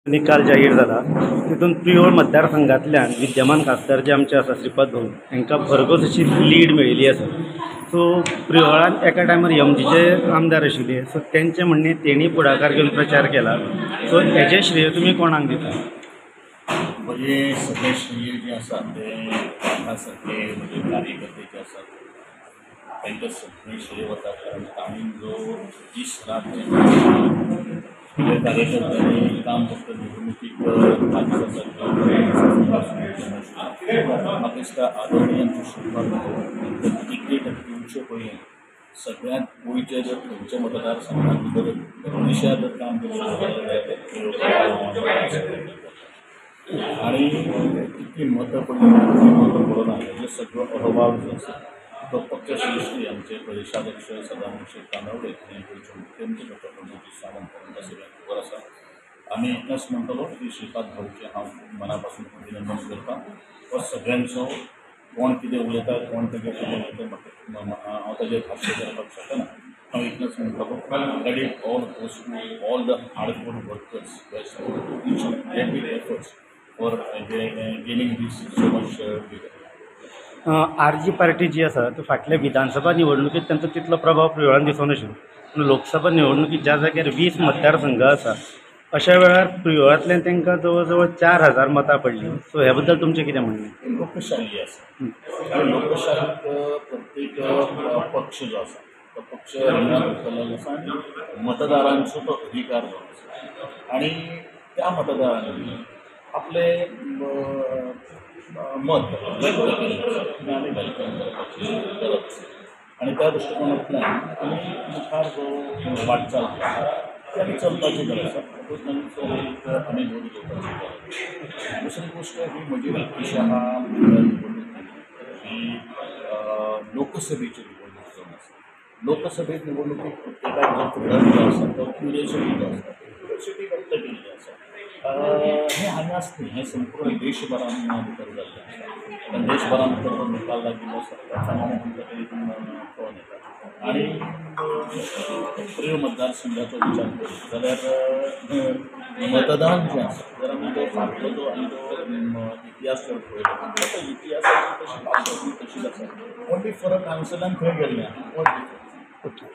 निकाल जाहीर जाला तितून प्रियोळ मतदारसंघातल्यान विद्यमान खासदार जे आमचे आसा श्रीपाद भाऊ हांकां भरघोस अशी लीड मेळिल्ली आसा. सो प्रियोळान एका टायमार एमजीचे आमदार आशिल्ले, सो तेंचें म्हणणें तेणी फुडाकार घेवन प्रचार केला, सो हेजें श्रेय तुमी कोणाक दिता? म्हजें सगळें श्रेय जें आसा तें म्हाका सारके म्हजे कार्यकर्ते जे आसात तांकां सगळें श्रेय वता, कारण तांणी जो दीस रात म्हणजे कार्यकर्त्यांनी काम फक्त निवडणुकीक 5 दिसां म्हाका दिसता आदरणीय आमचे श्रीपाद भाऊ तिकेट दिवचे पयलीं सगळ्यांत गोंयचे जर खंयच्या मतदारसंघात भितर दिशा जर काम करूं जाल्यार आनी कितली मतां पडली कितली मतां पडना हेजे सगळो अहवाल जो आसा तो पक्षश्रेश्ठी आमचे प्रदेशाध्यक्ष सदानंद शेट तानावडे आनी गोंयचे मुख्यमंत्री डॉक्टर प्रमोद सावंत हांकां सगळ्यांक खबर आसा. आमी इतलेंच म्हणटलो की श्रीपाद भाऊचें हांव मना पासून अभिनंदन करता. हो सगळ्यांचो कोण कितें उलयता कोण तेजें कितें उलयता हांव ताजेर भाश्य करपाक शकना. हांव इतलेंच म्हणटलो credit all goes to all the hardcore workers each and every efforts for gaining this so much leader. RG party जी आसा ती फाटल्या विधानसभा निवडणुकीत तांचो तितलो प्रभाव प्रियोळान दिसून नाशिल्लो, पूण लोकसभा निवडणुकीत ज्या जाग्यार 20 मतदारसंघ आसा अशा वेळार प्रियोळांतल्यान तांकां जवळ जवळ 4000 मतां पडलीं, सो ह्या बद्दल तुमचें कितें म्हणणें? लोकशाही आसा आनी लोकशाहीत प्रत्येक पक्ष जो आसा तो पक्ष रिंगांत उतरलेलो आसा आनी मतदारांचो तो अधिकार जो आसा आनी त्या मतदारांनी आपलें मत व्यक्त केल्लें आसा आनी welcome करपाची गरज आसा आनी त्या दृश्टिकोनांतल्यान आमी मुखार जो वाटचाल आसा ती आमी चलपाची गरज आसा. तातूंत एक आमी बोध घेवपाची गरज. दुसरी गोश्ट ही म्हजी दिशा निवडणूक ही लोकसभेची निवडणूक जावन आसा. लोकसभेत निवडणुकीक प्रत्येकाक जो फुडार जो आसा तो क्युरियोसिटी जो आसा क्युरियोसिटी व्यक्त केल्ली आसा. हें हांगा आसलें हें संपूर्ण देशभरान भितर जाल्लें आसा. कारण देशभरान भितर जो निकाल लागिल्लो आसा त्या प्रमाणे आमकां तें कळोन येता. आनी प्रियोळ मतदारसंघाचो विचार करीत जाल्यार मतदान जें आसा जर आमी तो फाटलो जो आमी जो इतिहास जर पळयलो तो इतिहासाची तशी पार्श्वभूमी तशीच आसा, ओन्ली फरक हांगसरल्यान खंय गेल्लें आसा.